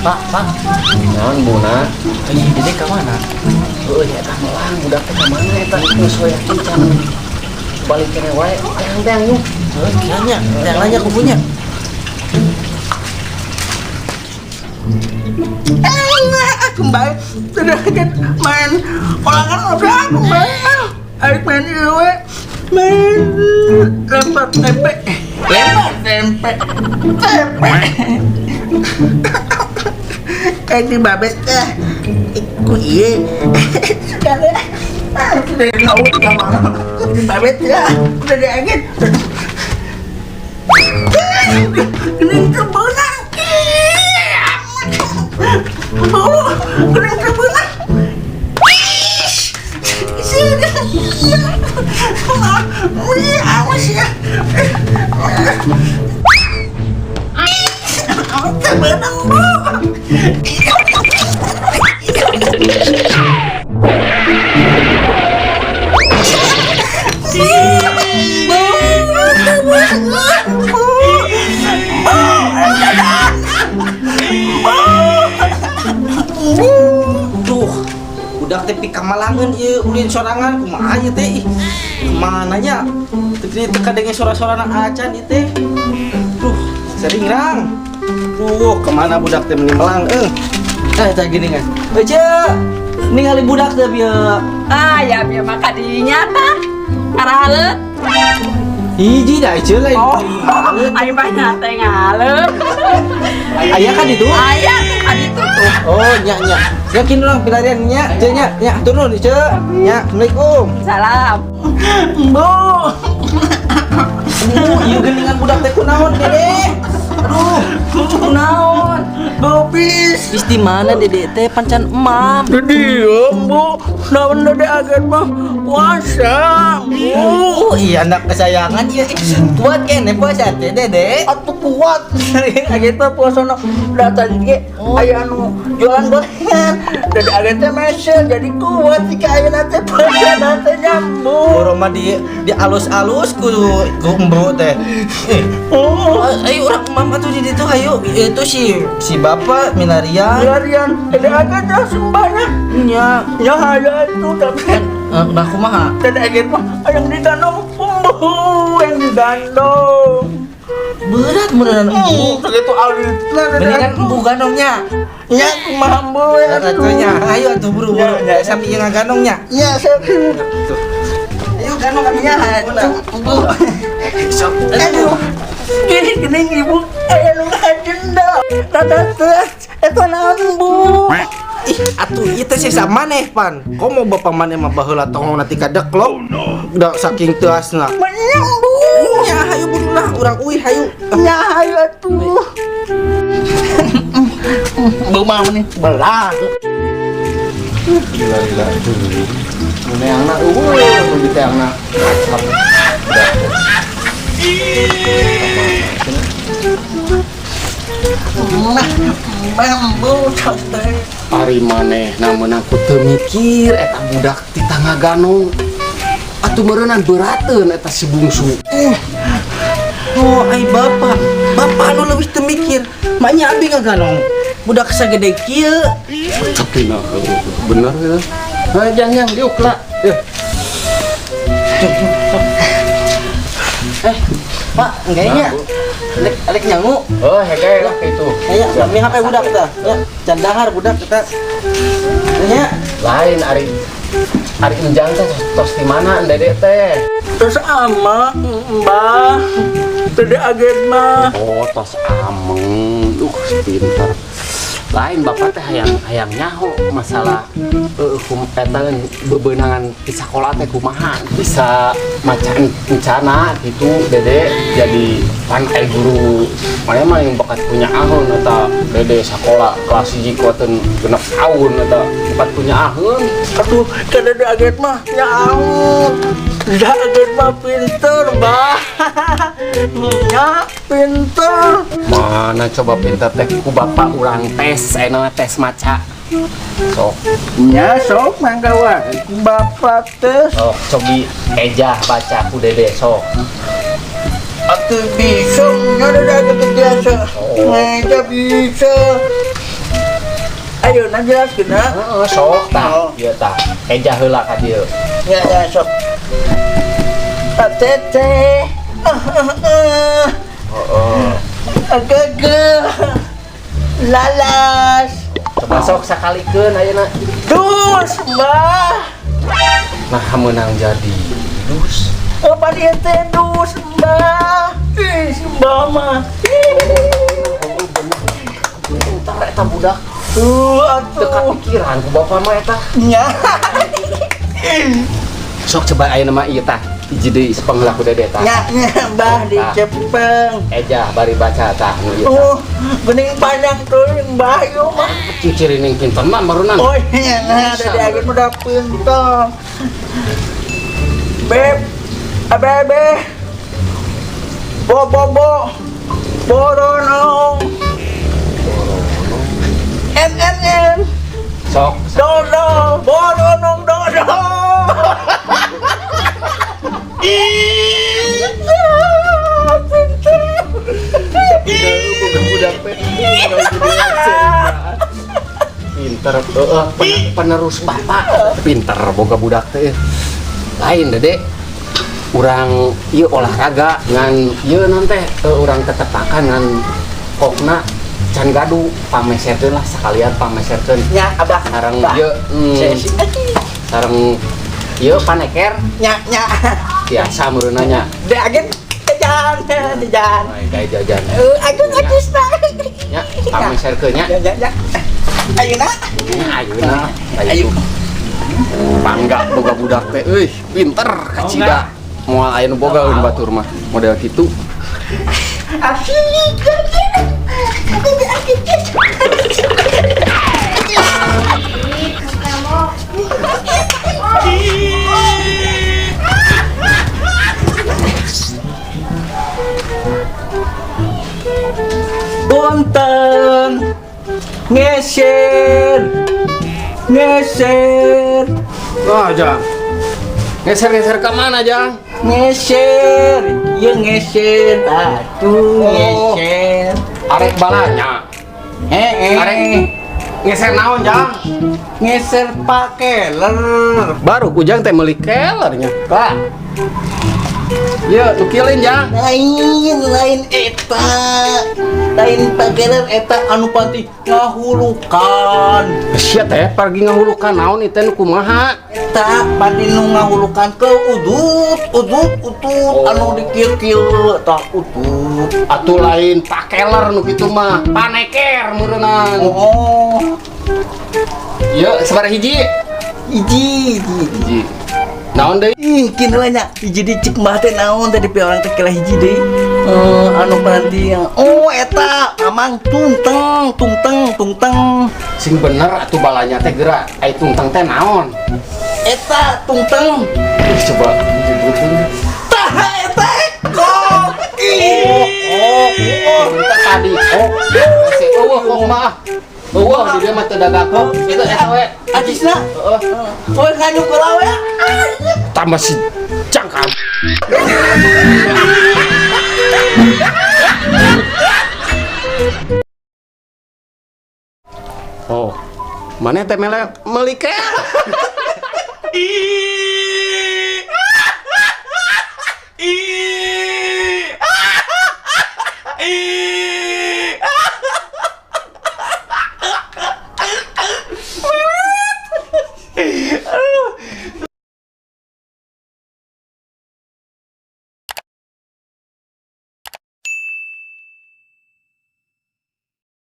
Pak, Pak. Naon, Buna? Ih, Dede ka mana? Heueuh nya, eta melang budak teh ka mana eta, geus we yakin can balik keneh wae. Teang-teang yuk. Heuh, nanya, yang nanya kubunya. Kembali sudah kan main ulangan udah kembali, ayo main iwe, main lempar tempe, lempar tempe, tempe kayak di babet eh ku iye sudah deh, sudah di laut sama di babet ya udah diangin ini terbenang. Bu, kering terbenang. Awas ya. Terbenang, Bu. Bu, terbenang, Bu. Bu, Bu. Duh, budak teh pikamalangeun ieu ulin sorangan kumaha ieu teh, ih. Kemana nya? Teu teu kadenge sora-sorana acan ieu teh. Duh, sering rang. Duh, kemana budak teh meni melang euy. Eh, tah gini kan. Ece, ningali budak teh bieu. Ah, ya biar maka dinya tah. Arah halet. Hiji dah Ece lain. Oh, ayo banyak teh ngaleut. Aya kan itu? Aya tuh kan itu tuh. Oh, nya nya. Yakin urang pilarian nya, Ece nya, nya turun Ece. Nya, Assalamualaikum. Salam. Bu. Aduh, ieu geuningan budak teh kunaon, Dede? Aduh, kunaon? Bobis. Is di mana Dede teh pancan emam? Diem, Bu. Naon Dede agen mah puasa, Bu. Oh, iya anak kesayangan ieu. Kuat kene puasa teh, Dede. Atuh kuat. Agen mah puasa nu datang ge aya anu jualan gorengan. Dede agen teh meser jadi kuat jika ayeuna teh puasa teh nyambung. Boro mah di alus-alus ku ku embu teh. Eh, Oh, ayo urang emam atuh di ditu ayo. Itu si si bapak milarian. larian Dede agen teh sembahnya. Nya. Ya aya itu tapi Eh, nah kumaha? Dede agen mah yang digandong, Bu, yang digandong. Berat beneran embu. Segitu alitna Dede Mendingan agen. embu gandongnya. Nya kumaha Bu ya Atuh nya, ayo atuh buru-buru. Ya, ya. Sami ieu ngagandongnya. Ya, saya Tuh. Ayo gandong kami Ya, Bu. Sok. Aduh. Gini gini ibu, aya nu ngajenda. Tata teh, eta naon Bu? Ih, atuh ieu teh sesa maneh pan. Komo bapak maneh mah baheula tongong nanti kadeklok. Da saking teuasna. Menyang Bu. Nya hayu buru lah urang uih hayu. Nya hayu atuh. Bu mau nih belah. Gila gila. Nu neangna eueuh, nu diteangna kacap. Budak teh. Mah, Bu teh. Ari manehna meunang ku teu mikir eta budak ti tangga ganong. Atuh meureunan beurateun eta si bungsu. Oh, ai bapak. Bapak anu leuwih teu mikir. Maknya abi ngaganong. Budak sagede kieu. Tapi nah bener gitu. Nah, jangan yang diuk lah. Eh, Eh, Pak, enggaknya. Alek alek nyangu. Oh, hege lah itu. Aya, kami HP budak tah. Ya, can dahar budak kita. Nya, Lain ari ari enjang teh tos di mana Dede teh? Terus ama, Mbah. Dede agen mah. Oh, tos ameng. Pinter. Lain bapak teh hayang hayang nyaho masalah kum eta bebenangan di sekolah teh kumaha bisa macan rencana gitu Dede jadi pan ai guru mana mah yang bakat punya ahun eta Dede sekolah kelas 1 kuateun 6 tahun eta bakat punya ahun. Aduh, kan Dede agen mah nyaho. Dede agen mah pinter, Mbah. Nya pinter. Mana coba pinter teh ku bapak urang tes ayeuna tes maca sok. Nya sok mangga wae ku bapak teh. Sok cobi ejah baca ku Dede sok. Atuh bisa, nya Dede agen teh biasa. Oh. Nya bisa. Ayo na jelaskeun na. Heeh, sok tah. Oh. Ieu tah. Eja heula ka dieu. Ya ya sok. Tete. Heeh. Gege. Lalas. Coba sok sakalikeun ayeuna. Dus, Mbah. Nah, meunang jadi dus. Oh, padi teh dus, Mbah. Ih, Mbah mah. Pintar eta budak. Tuh, Teu atuh. kapikiran ku bapak mah eta. Nya. Sok coba ayeuna mah ieu tah. Hiji deui sepeng heula ku Dede tah. Nya, nya, Mbah dicepeng. Eja bari baca tah nu ieu tah. Oh, bening panjang tuh, Mbah ieu mah. Cicirining pinter mah barunan. Oh iya, nah, Bisa, dari agen udah pintar. Beb, bebe, bo bo bo, borono, n n n, Sok do do, boronong do do. Ih, pintar. Budak teh. Pinter, heeh, penerus bapak. Pinter boga budak teh. Lain Dede. Urang ieu olahraga ngan ieu non teh urang tetepakan ngan kokna can gaduh pameserkeun lah sekalian pameserkeun. Nya, abah. Sareng Bah. ieu sareng ieu paneker Nya, nya. biasa meureunna nya. Dek agen jajan, jajan. Baik jajan. Eh, agen aja. Nya pameserkeun nya. Ya, ya, ya. Ayeuna. Nya ayeuna. Ayo. Bangga boga budak teh euy, pinter kacida. Moal aya nu bogaeun batur mah model kitu. Asik. Punten. Ngeser. Ngeser. Wah, Jang. Ngeser-ngeser ke mana, Jang? Ngeser. Iya ngeser. Atuh Oh. ngeser. Arek balanya. Eh, Arek ngeser naon, Jang? Ngeser pakeler. Baru kujang teh meuli kelernya. Pak. Yeuh, tukilin, Jang. Lain, lain eta. Lain pakeler eta anu pati ngahulukan. Sia teh pergi ngahulukan naon itu nu kumaha? Eta pati nu ngahulukan ke udut, udut, utut Oh. anu dikil-kil eta utut. Atuh lain pakeler nu kitu mah, paneker meureunang. Oh, Yeuh, sabaraha hiji? hiji, hiji. Hiji. Naon deui? Ih, kini lah nya, hiji di cik mbah teh naon tadi pi orang teh kela hiji deui. Eh, anu paranti oh eta amang tungteng, tungteng, tungteng. Sing bener atuh balanya teh geura. Ai tungteng teh naon? Eta tungteng. Ih, coba disebutkeun. Tah eta kok. Oh, oh, oh, tadi. Oh, si eueuh kok mah. Eueuh di dieu mah teu dagang kok. Itu eta we. Ajisna. Heeh. Oh, nganyuk heula we. Tambah si cangkang. Oh, mana teh meuli kel?